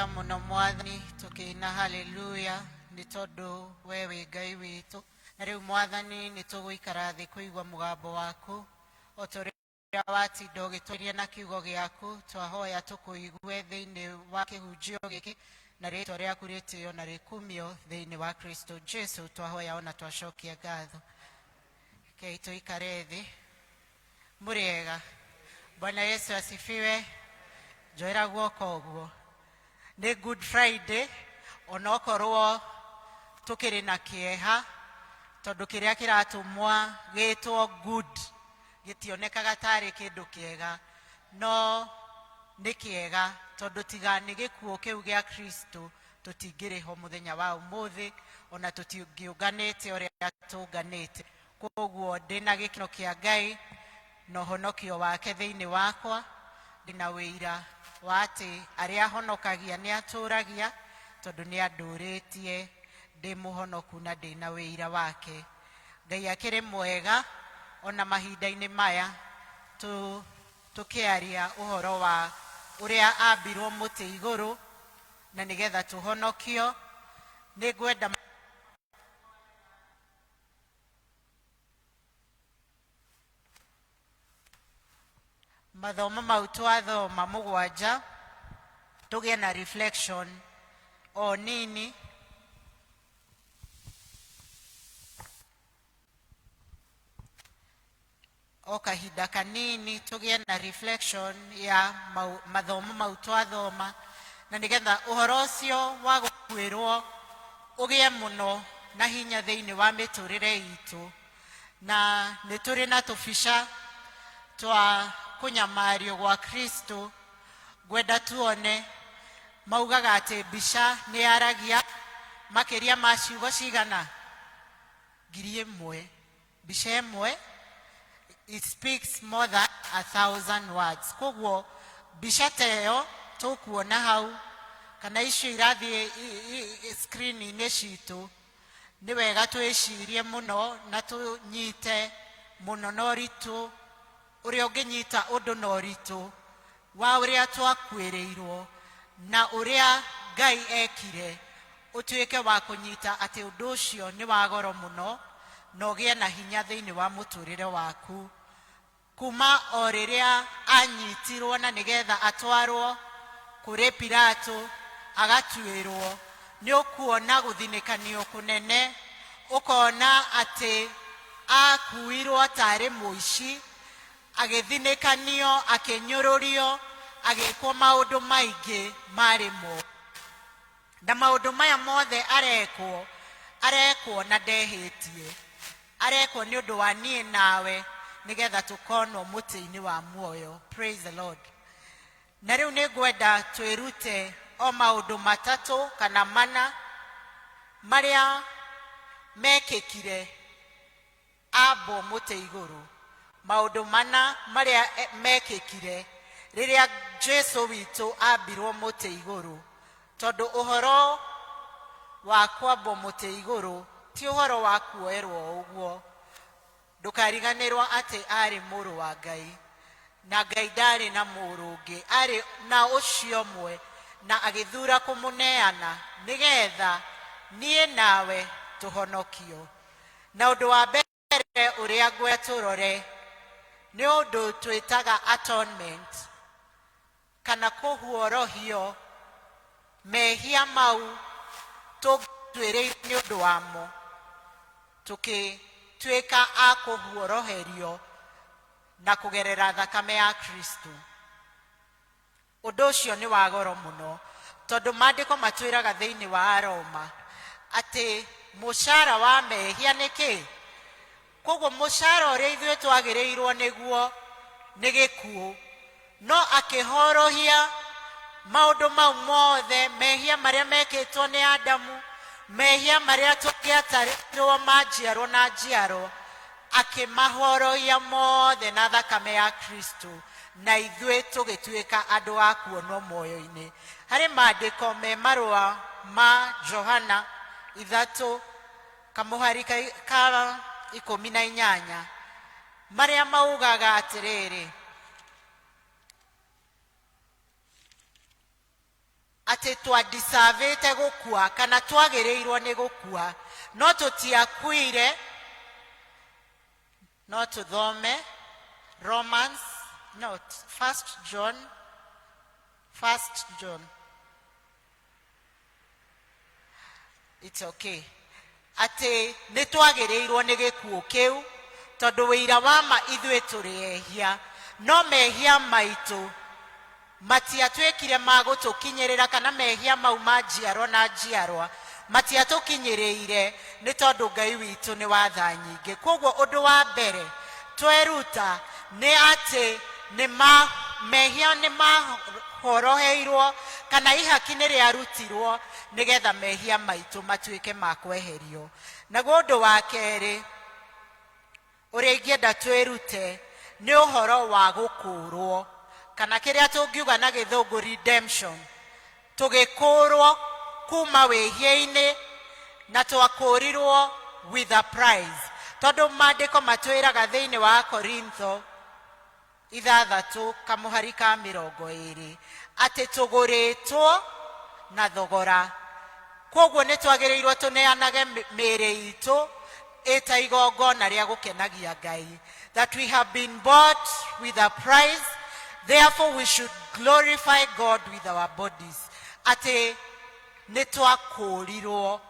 Mũno Mwathani, tũkĩina haleluya nĩ tondũ we wĩ Ngai witũ. Na rĩu Mwathani, nĩ tũgũikara thĩ kũigua mũgambo waku o ta ũrĩa watinda ũgĩtwaria na kiugo gĩaku. Twahoya tũkũigue thĩinĩ wa kĩhunjio gĩkĩ, na rĩtwa rĩaku rĩtĩo na rĩkumio thĩinĩ wa Kristo Jesu. Twahoya ona twacokia ngatho. Rekei tũikare thĩ. Mũrĩega? Bwana Yesu asifiwe. Njoera guoko ũguo. Nĩ Good Friday, onokorwo tũkĩrĩ na kĩeha, tondũ kĩrĩa kĩratũmwa gĩtwo good gĩtionekaga tarĩ kĩndũ kĩega, no nĩ kĩega tondũ tiga nĩ gĩkuũ kĩu gĩa Kristo tũtingĩrĩ ho mũthenya wa ũmũthĩ, ona tũtingĩũnganĩte ũrĩa tũnganĩte. Kwoguo ndĩna gĩkeno kĩa Ngai na ũhonokio wake thĩinĩ wakwa, ndĩna ũira wa atĩ arĩa ahonokagia nĩ atũũragia, tondũ nĩ andũũrĩtie ndĩ mũhonoku na ndĩna ũira wake. Ngai akĩrĩ mwega ona mahinda-inĩ maya tũkĩaria ũhoro wa ũrĩa ambirwo mũtĩ igũrũ na nĩgetha tũhonokio. Nĩ ngwenda Mathomo mau twathoma mũgwanja tũgĩe na reflection o nini. O kahinda kanini tũgĩe na reflection ya mathomo mau twathoma, na nĩgetha ũhoro ũcio wa gũkuĩrwo ũgĩe mũno na hinya thĩinĩ wa mĩtũrĩre itũ. Na nĩ tũrĩ na tũbica twa kũnyamario gwa Kristo. Ngwenda tuone, maugaga atĩ mbica nĩ yaragia makĩria ma ciugo cigana 1,000. Mbica ĩmwe, it speaks more than 1,000 words. Koguo mbica ta ĩyo tũkuona hau, kana icio irathiĩ screen-inĩ citũ, nĩ wega twĩcirie mũno na tũnyite mũno na ũritũ ũrĩa ũngĩnyita ũndũ na ũritũ wa ũrĩa twakuĩrĩirwo na ũrĩa Ngai ekire, ũtuĩke wa kũnyita atĩ ũndũ ũcio nĩ wa goro mũno na ũgĩe na hinya thĩinĩ wa mũtũrĩre waku. Kuma o rĩrĩa anyitirwo na nĩgetha atwarwo kũrĩ Pilato agatuĩrwo, nĩ ũkuona gũthinĩkanio kũnene, ũkona atĩ akuuirwo tarĩ mũici, agĩthinĩkanio, akĩnyũrũrio, agĩkwo maũndũ maingĩ marĩ moru. Na maũndũ maya mothe arekwo, arekwo na ndehĩtie. Arekwo nĩ ũndũ wa niĩ nawe, nĩgetha tũkonwo mũtĩ-inĩ wa muoyo. Praise the Lord. Na rĩu nĩ ngwenda twĩrute o maũndũ matatũ kana mana marĩa mekĩkire ambwo mũtĩ igũrũ. Maũndũ mana marĩa mekĩkire rĩrĩa Jesu witũ ambirwo mũtĩ igũrũ. Tondũ ũhoro wa kwambwo mũtĩ igũrũ ti ũhoro wa kuoerwo ũguo. Ndũkariganĩrwo atĩ aarĩ Mũrũ wa Ngai, na Ngai ndaarĩ na mũrũ ũngĩ, aarĩ na ũcio ũmwe, na agĩthuura kũmũneana nĩgetha niĩ nawe tũhonokio. Na ũndũ wa mbere ũrĩa ngwenda tũrore nĩ ũndũ twĩtaga atonement, kana kũhuorohio mehia mau tũngĩtuĩrĩirwo nĩ ũndũ wamo, tũkĩtuĩka a kũhuoroherio na kũgerera thakame ya Kristo. Ũndũ ũcio nĩ wa goro mũno, tondũ maandĩko matwĩraga thĩinĩ wa Aroma atĩ mũcara wa mehia nĩ kĩ? Koguo mũcara ũrĩa ithuĩ twagĩrĩirwo nĩguo nĩ gĩkuũ. No akĩhorohia maũndũ mau mothe, mehia marĩa mekĩtwo nĩ Adamu, mehia marĩa tũngĩatarĩirwo ma njiarwo na njiarwo, akĩmahorohia mothe na thakame ya Kristo, na ithuĩ tũgĩtuĩka andũ a kuonwo muoyo-inĩ. Harĩ maandĩko me marũa ma Johana 3 kamũhari ka 18 marĩa maugaga atĩrĩrĩ, Atĩ twadisavĩte gũkua kana twagĩrĩirwo nĩ gũkua, no tũtiakuire. No tũthome Romans, no, First John, First John, it's okay, atĩ nĩ twagĩrĩirwo nĩ gĩkuũ kĩu, tondũ wĩira wa ma ithuĩ tũrĩ ehia, no mehia maitũ matiatuĩkire ma gũtũkinyĩrĩra, kana mehia mau ma njiarwa na njiarwa matiatũkinyĩrĩire, nĩ tondũ Ngai witũ nĩ wa tha nyingĩ. Koguo ũndũ wa mbere tweruta nĩ atĩ nĩ ma mehia nĩ mahoroheirwo, kana ihaki nĩ rĩarutirwo nĩgetha mehia maitũ matuĩke ma kweherio. Naguo ũndũ wa kerĩ ũrĩa ingĩenda twĩrute nĩ ũhoro wa gũkũũrwo, kana kĩrĩa tũngiuga na Gĩthũngũ redemption. Tũgĩkũũrwo kuma wĩhia-inĩ na twakũũrirwo with a price, tondũ maandĩko matwĩraga thĩinĩ wa Korintho 6 kamũhari ka 20 atĩ tũgũrĩtwo na thogora. Koguo nĩ twagĩrĩirwo tũneanage mĩĩrĩ itũ ĩta igongona rĩa gũkenagia Ngai, that we have been bought with a price, therefore we should glorify God with our bodies. Atĩ nĩ twakũũrirwo.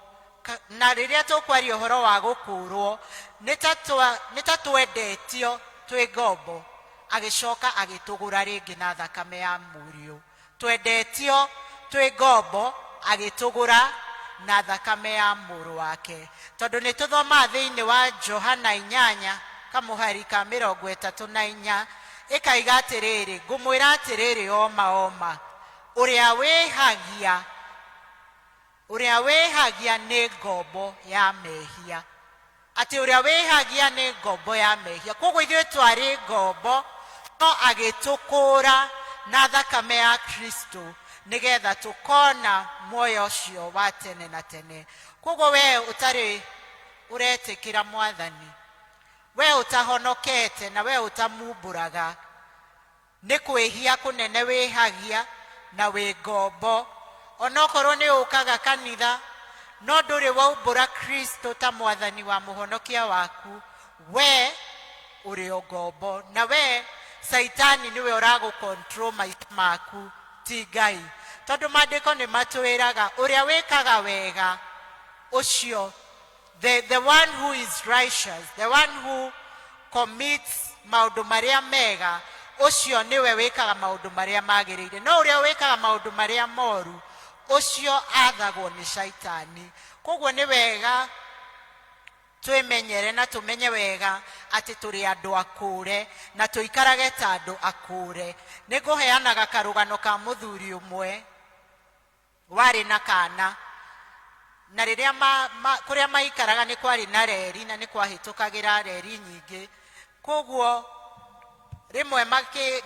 Na rĩrĩa tũkwaria ũhoro wa gũkũũrwo, nĩ ta twendetio twĩ ngombo, agĩcoka agĩtũgũra rĩngĩ na thakame ya mũriũ. Twendetio twĩ ngombo, agĩtũgũra na thakame ya mũrũ wake, tondũ nĩ tũthomaga thĩinĩ wa Johana 8 kamũhari ka 34, ĩkaiga atĩrĩrĩ, "Ngũmwĩra atĩrĩrĩ oma oma, ũrĩa wĩhagia nĩ ngombo ya mehia." Atĩ ũrĩa wĩhagia nĩ ngombo ya mehia. Koguo ithuĩ twarĩ ngombo, no agĩtũkũũra na thakame ya Kristo nĩgetha tũkona muoyo ũcio wa tene na tene. Koguo we ũtarĩ ũretĩkĩra Mwathani, we ũtahonokete na we ũtamumbũraga, nĩ kwĩhia kũnene wĩhagia na wĩ ngombo. Onokorwo nĩ ũkaga kanitha, no ndũrĩ waumbũra Kristo ta Mwathani wa Mũhonokia waku, we ũrĩ o ngombo, na we Saitani nĩwe ũragũ maita maku, ti Ngai, tondũ maandĩko nĩ matwĩraga ũrĩa wĩkaga wega ũcio, the one who is righteous, the one who commits maũndũ marĩa mega, ũcio nĩwe wĩkaga maũndũ marĩa magĩrĩire, no ũrĩa wĩkaga maũndũ marĩa moru, ũcio athagwo nĩ Shaitani. Koguo nĩ wega twĩmenyere na tũmenye wega atĩ tũrĩ andũ akũre na tũikarage ta andũ akũre. Nĩ ngũheanaga karũgano ka mũthuri ũmwe warĩ na kana, na rĩrĩa kũrĩa maikaraga nĩ kwarĩ na reri na nĩ kwahĩtũkagĩra reri nyingĩ. Koguo rĩmwe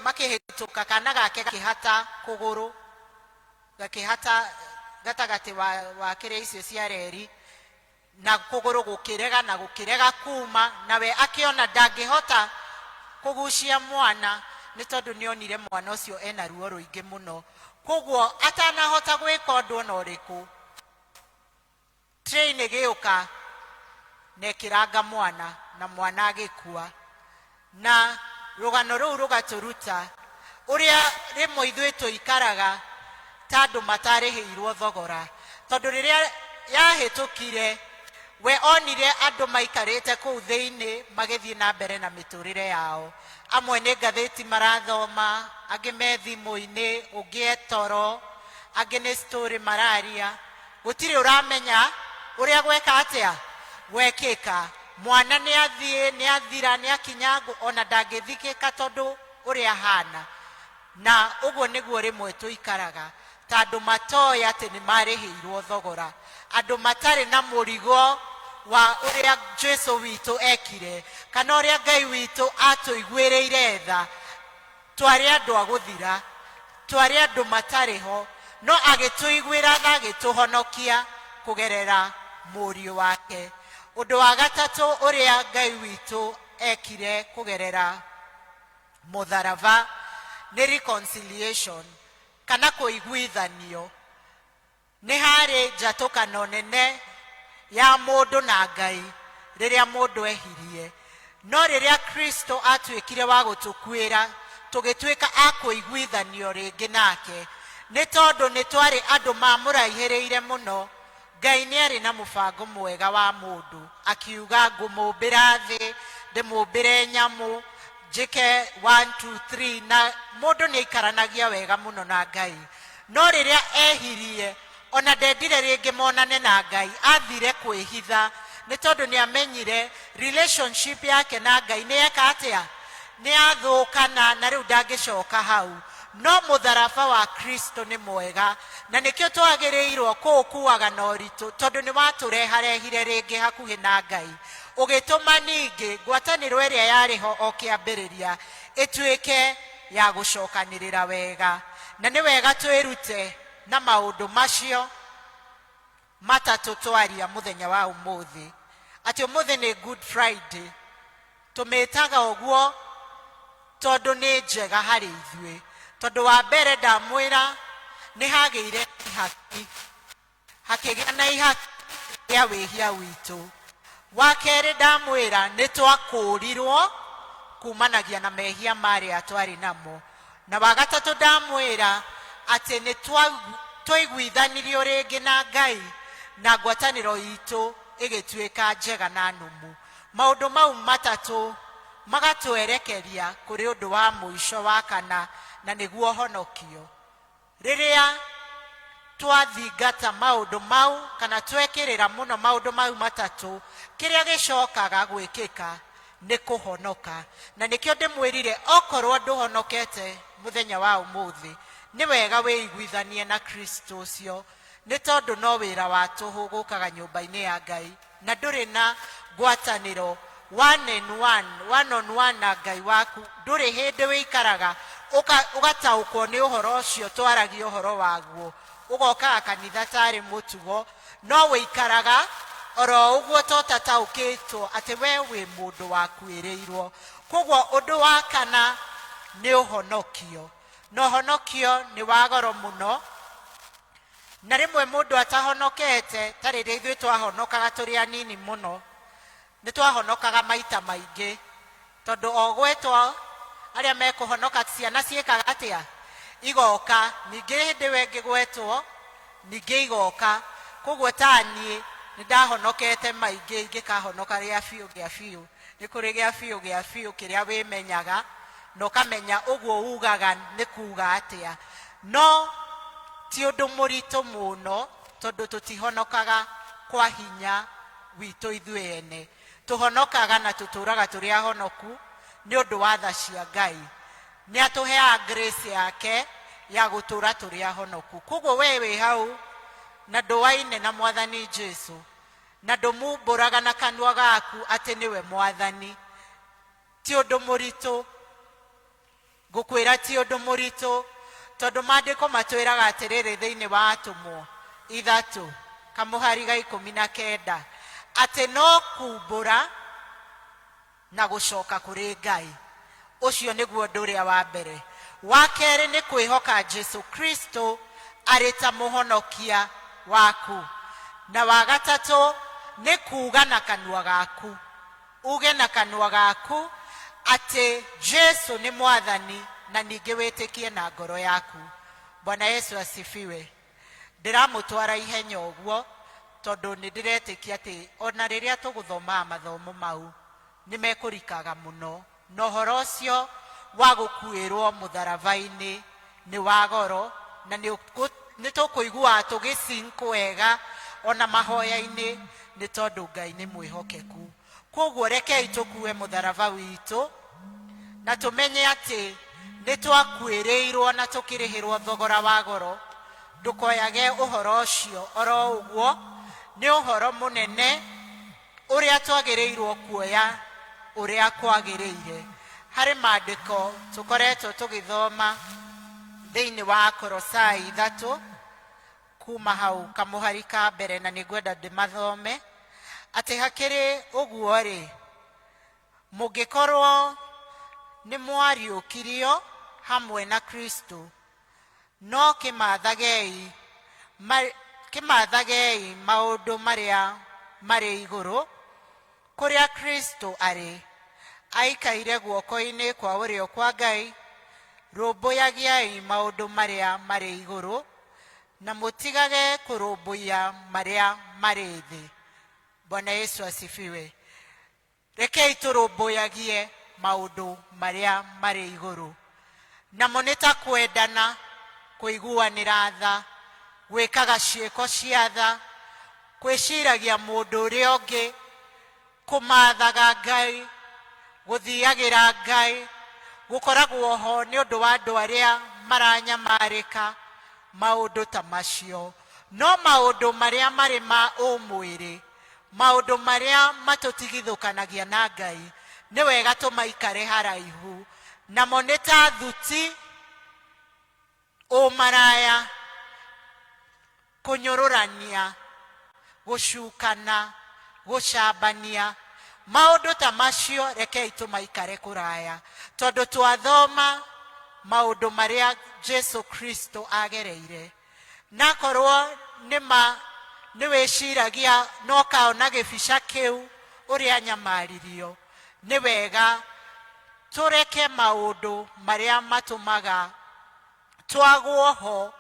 makĩhĩtũka, kana gake gakĩhata kũgũrũ, gakĩhata gatagatĩ wa kĩrĩa icio cia reri, na kũgũrũ gũkĩrega na gũkĩrega kuma. Nawe akĩona ndangĩhota kũgucia mwana, nĩ tondũ nĩ onire mwana ũcio ena ruo rũingĩ mũno. Koguo atanahota gwĩka ũndũ ona ũrĩkũ, train ĩgĩũka na ĩkĩranga mwana, na mwana agĩkua. Na rũgano rũu rũgatũruta ũrĩa rĩmwe ithuĩ tũikaraga ta andũ matarĩhĩirwo thogora, tondũ rĩrĩa yahĩtũkire, we onire andũ maikarĩte kũu thĩinĩ magĩthiĩ na mbere na mĩtũrĩre yao. Amwe nĩ ngathĩti marathoma, angĩ me thimũ-inĩ, ũngĩ etoro, angĩ nĩ story mararia. Gũtirĩ ũramenya ũrĩa gweka atĩa gwekĩka. Mwana nĩ athiĩ, nĩ athira, nĩ akinya, ona ndangĩthikĩka tondũ ũrĩa ahana. Na ũguo nĩguo rĩmwe tũikaraga ta andũ matoĩ atĩ nĩ marĩhĩirwo thogora, andũ matarĩ na mũrigo wa ũrĩa Jesu witũ ekire kana ũrĩa Ngai witũ atũiguĩrĩire tha. Twarĩ andũ a gũthira, twarĩ andũ matarĩ ho, no agĩtũiguĩra tha, agĩtũhonokia kũgerera mũriũ wake. Ũndũ wa gatatũ ũrĩa Ngai witũ ekire kũgerera mũtharaba nĩ reconciliation, kana kũiguithanio. Nĩ harĩ njatũkano nene ya mũndũ na Ngai rĩrĩa mũndũ ehirie. No rĩrĩa Kristo atuĩkire wa gũtũkuĩra, tũgĩtuĩka a kũiguithanio rĩngĩ nake. Nĩ tondũ nĩ twarĩ andũ mamũraihĩrĩire mũno, Ngai nĩ arĩ na mũbango mwega wa mũndũ. Akiuga, ngũmũmbĩra thĩ, ndĩmũmbĩre nyamũ, njĩke 1 2 3, na mũndũ nĩ aikaranagia wega mũno na Ngai. No rĩrĩa ehirie, ona ndendire rĩngĩ monane na Ngai, athire kwĩhitha, nĩ tondũ nĩ amenyire relationship yake na Ngai nĩ yeka atĩa? Nĩ yathũkana, na rĩu ndangĩcoka hau. No mũtharaba wa Kristo nĩ mwega, na nĩkĩo twagĩrĩirwo kũũkuaga na ũritũ, tondũ nĩ watũreharehire rĩngĩ hakuhĩ na Ngai, ũgĩtũma ningĩ ngwatanĩro ĩrĩa yarĩ ho o kĩambĩrĩria ĩtuĩke ya gũcokanĩrĩra wega. Na nĩ wega twĩrute na maũndũ macio matatũ twaria mũthenya wa ũmũthĩ, atĩ ũmũthĩ nĩ Good Friday. Tũmĩtaga ũguo tondũ nĩ njega harĩ ithuĩ, tondũ wa mbere ndamwĩra nĩ hagĩire ihaki, hakĩgĩa na ihaki rĩa wĩhia witũ. Wa kerĩ ndamwĩra nĩ twakũũrirwo kumanagia na mehia marĩa twarĩ namo. Na wa gatatũ ndamwĩra atĩ nĩ twaiguithanirio rĩngĩ na Ngai, na ngwatanĩro itũ ĩgĩtuĩka njega na nũmu. Maũndũ mau matatũ magatwerekeria kũrĩ ũndũ wa mũico wa kana, na nĩguo honokio. Rĩrĩa twathingata maũndũ mau kana twekĩrĩra mũno maũndũ mau matatũ, kĩrĩa gĩcokaga gwĩkĩka nĩ kũhonoka. Na nĩkĩo ndĩmwĩrire, okorwo ndũhonokete mũthenya wa ũmũthĩ, nĩ wega wĩiguithanie na Kristo ũcio, nĩ tondũ no wĩra wa tũhũ gũkaga nyũmba-inĩ ya Ngai na ndũrĩ na ngwatanĩro one and one, one on one na Ngai waku. Ndũrĩ hĩndĩ wĩikaraga ũgataũkwo nĩ ũhoro ũcio twaragia ũhoro waguo. Ũgokaga kanitha tarĩ mũtugo, no wĩikaraga oro ũguo to tataũkĩtwo atĩ we wĩ mũndũ wakuĩrĩirwo. Koguo ũndũ wa kana nĩ ũhonokio. Na ũhonokio nĩ wa goro mũno, na rĩmwe mũndũ atahonokete, ta rĩrĩa ithuĩ twahonokaga tũrĩ anini mũno, nĩ twahonokaga maita maingĩ, tondũ o gwetwo arĩa mekũhonoka ciana ciĩkaga atĩa? Igoka. Ningĩ hĩndĩ ĩyo ĩngĩ gwetwo ningĩ igoka. Koguo ta niĩ nĩ ndahonokete maingĩ, ingĩkahonoka gĩa biũ gĩa biũ. Nĩ kũrĩ gĩa biũ gĩa biũ kĩrĩa wĩmenyaga na ũkamenya ũguo ugaga nĩ kuga atĩa. No ti ũndũ mũritũ mũno, tondũ tũtihonokaga kwa hinya witũ ithuĩ ene. Tũhonokaga na tũtũraga tũrĩ ahonoku nĩ ũndũ wa tha cia Ngai. Nĩ atũheaga grace yake ya gũtũra tũrĩ ahonoku. Koguo we wĩ hau na ndũaine na Mwathani Jesu, na ndũmumbũraga na kanua gaku atĩ nĩwe Mwathani, ti ũndũ mũritũ. Ngũkwĩra ti ũndũ mũritũ, tondũ maandĩko matwĩraga atĩrĩrĩ thĩinĩ wa Atũmwo 3 kamũhari ga 19, atĩ no kumbũra na gũcoka kũrĩ Ngai. Ũcio nĩguo ũndũ ũrĩa wa mbere. Wa kerĩ nĩ kwĩhoka Jesu Kristo arĩ ta mũhonokia waku. Na wa gatatũ nĩ kuuga na kanua gaku, uge na kanua gaku atĩ Jesu nĩ Mwathani, na ningĩ wĩtĩkie na ngoro yaku. Bwana Yesu asifiwe. Ndĩramũtwara ihenya ũguo tondũ nĩ ndĩretĩkia atĩ ona rĩrĩa tũgũthomaga mathomo mau nĩ mekũrikaga mũno, na ũhoro ũcio wa gũkuĩrwo mũtharaba-inĩ nĩ wa goro, na nĩ tũkũiguaga tũgĩsink wega ona mahoya-inĩ, nĩ tondũ Ngai nĩ mwĩhokeku. Koguo rekei tũkue mũtharaba witũ na tũmenye atĩ nĩ twakuĩrĩirwo na tũkĩrĩhĩrwo thogora wa goro. Ndũkoyage ũhoro ũcio oro ũguo, nĩ ũhoro mũnene ũrĩa twagĩrĩirwo kuoya ũrĩa kwagĩrĩire. Harĩ maandĩko tũkoretwo tũgĩthoma thĩinĩ wa Akolosai 3 kuma hau kamũhari ka mbere, na nĩ ngwenda ndĩmathome, atĩ hakĩrĩ ũguo-rĩ, mũngĩkorwo nĩ mwariũkirio hamwe na Kristo, no kĩmathagei Kĩmathagei maũndũ marĩa marĩ igũrũ, kũrĩa Kristo arĩ, aikaire guoko-inĩ kwa ũrĩo kwa Ngai. Rũmbũyagiai maũndũ marĩa marĩ igũrũ, na mũtigage kũrũmbũiya marĩa marĩ thĩ. Bwana Yesu asifiwe. Rekei tũrũmbũyagie maũndũ marĩa marĩ igũrũ, namo nĩ ta kwendana, kũiguanĩra tha, gwĩkaga ciĩko cia tha, kwĩciragia mũndũ ũrĩa ũngĩ, kũmathaga Ngai, gũthiagĩra Ngai, gũkoragwo ho nĩ ũndũ wa andũ arĩa maranyamarĩka, maũndũ ta macio. No maũndũ marĩa marĩ ma ũmwĩrĩ, maũndũ marĩa matũtigithũkanagia na Ngai, nĩ wega tũmaikare haraihu namo, nĩ ta thuti, ũmaraya, kũnyũrũrania, gũcukana, gũcambania, maũndũ ta macio. Rekei tũmaikare kũraya, tondũ twathoma maũndũ marĩa Jesu Kristo agereire, nakorwo nĩma nĩ wĩciragia no kaona gĩbica kĩu ũrĩa anyamaririo, nĩ wega tũreke maũndũ marĩa matũmaga twagwo ho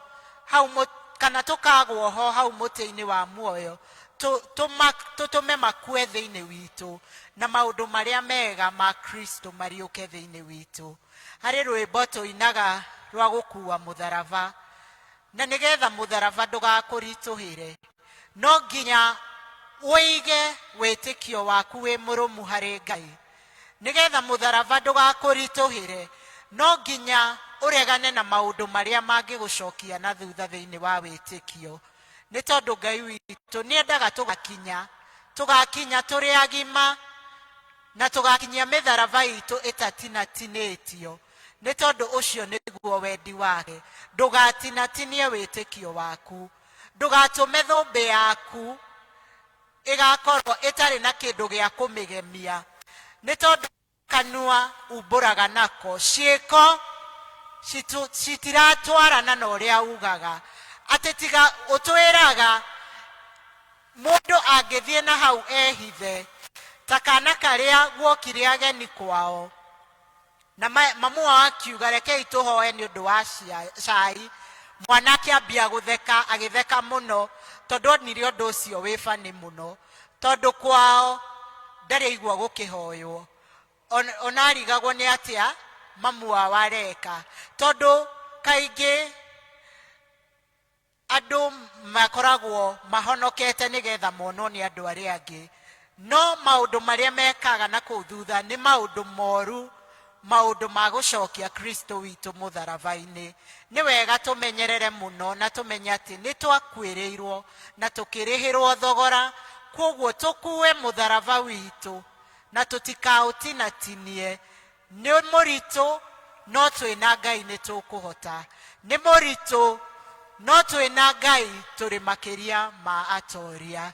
hau kana tũkagwo ho hau mũtĩ-inĩ wa muoyo, tũtũme makue thĩinĩ witũ, na maũndũ marĩa mega ma Kristo mariũke thĩinĩ witũ. Harĩ rwĩmbo tũinaga rwa gũkua mũtharaba, na nĩgetha mũtharaba ndũgakũritũhĩre, no nginya ũige wĩtĩkio waku wĩ mũrũmu harĩ Ngai. Nĩgetha mũtharaba ndũgakũritũhĩre, no nginya ũregane na maũndũ marĩa mangĩgũcokia na thutha thĩinĩ wa wĩtĩkio, nĩ tondũ Ngai witũ nĩ endaga tũgakinya, tũgakinya tũrĩ agima, na tũgakinyia mĩtharaba itũ ĩtatinatinĩtio, nĩ tondũ ũcio nĩguo wendi wake. Ndũgatinatinie wĩtĩkio waku, ndũgatũme thũmbĩ yaku ĩgakorwo ĩtarĩ na kĩndũ gĩa kũmĩgemia, nĩ tondũ kanua umbũraga nako, ciĩko citiratwarana na ũrĩa ugaga. Atĩ tiga ũtwĩraga mũndũ angĩthiĩ na hau ehithe ta kana karĩa guokire ageni kwao, na mamu wao akiuga, "Rekei tũhoe nĩ ũndũ wa cai." Mwana akĩambia gũtheka, agĩtheka mũno, tondũ onire ũndũ ũcio wĩ bani mũno, tondũ kwao ndarĩ aigua gũkĩhoywo. Ona arigagwo nĩ atĩa mamu wao areka, tondũ kaingĩ andũ makoragwo mahonokete nĩgetha monwo nĩ andũ arĩa angĩ, no maũndũ marĩa mekaga na kũu thutha nĩ maũndũ moru, maũndũ ma gũcokia Kristo witũ mũtharaba-inĩ. Nĩ wega tũmenyerere mũno na tũmenye atĩ nĩ twakuĩrĩirwo na tũkĩrĩhĩrwo thogora, kwoguo tũkue mũtharaba witũ na tũtikaũtinatinie. Nĩ mũritũ, no twĩna Ngai nĩ tũkũhota. Nĩ mũritũ, no twĩna Ngai tũrĩ makĩria ma atoria.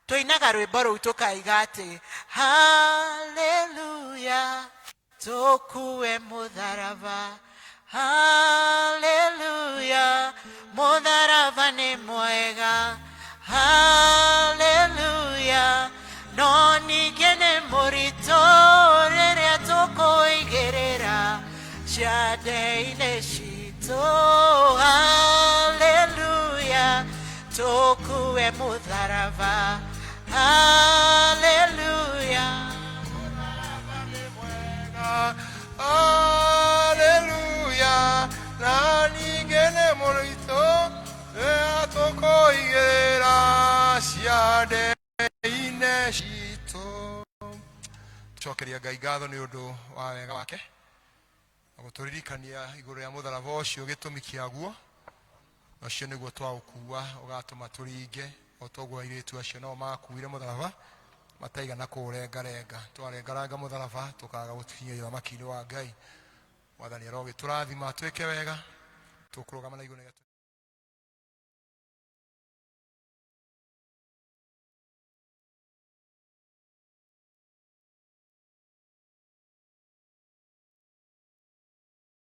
Tũinaga rwĩmbo rũu tũkaiga atĩ haleluya, tũkue mũtharaba, haleluya, mũtharaba nĩ mwega, haleluya, no ningĩ nĩ mũritũ rĩrĩa tũkũigĩrĩra ciande-inĩ citũ. Haleluya, tũkue mũtharaba, haleluya. Haleluya, na ningĩ nĩ mũritũ rĩrĩa tũkũigĩrĩra ciande-inĩ citũ. Cokeria Ngai ngatho nĩ ũndũ wa wega wake na gũtũririkania igũrũ rĩa mũtharaba ũcio, gĩtũmi kĩaguo, na ũcio nĩguo twaũkua ũgatũma tũringe o toguo airĩtu acio nao makuire mũtharaba mataigana kũũrengarenga. Twarengaranga mũtharaba, tũkaga gũkinya ũthamaki-inĩ wa Ngai. Mwathani arogĩtũrathima twĩke wega. Tũkũrũgama na igũrũ nĩgetha.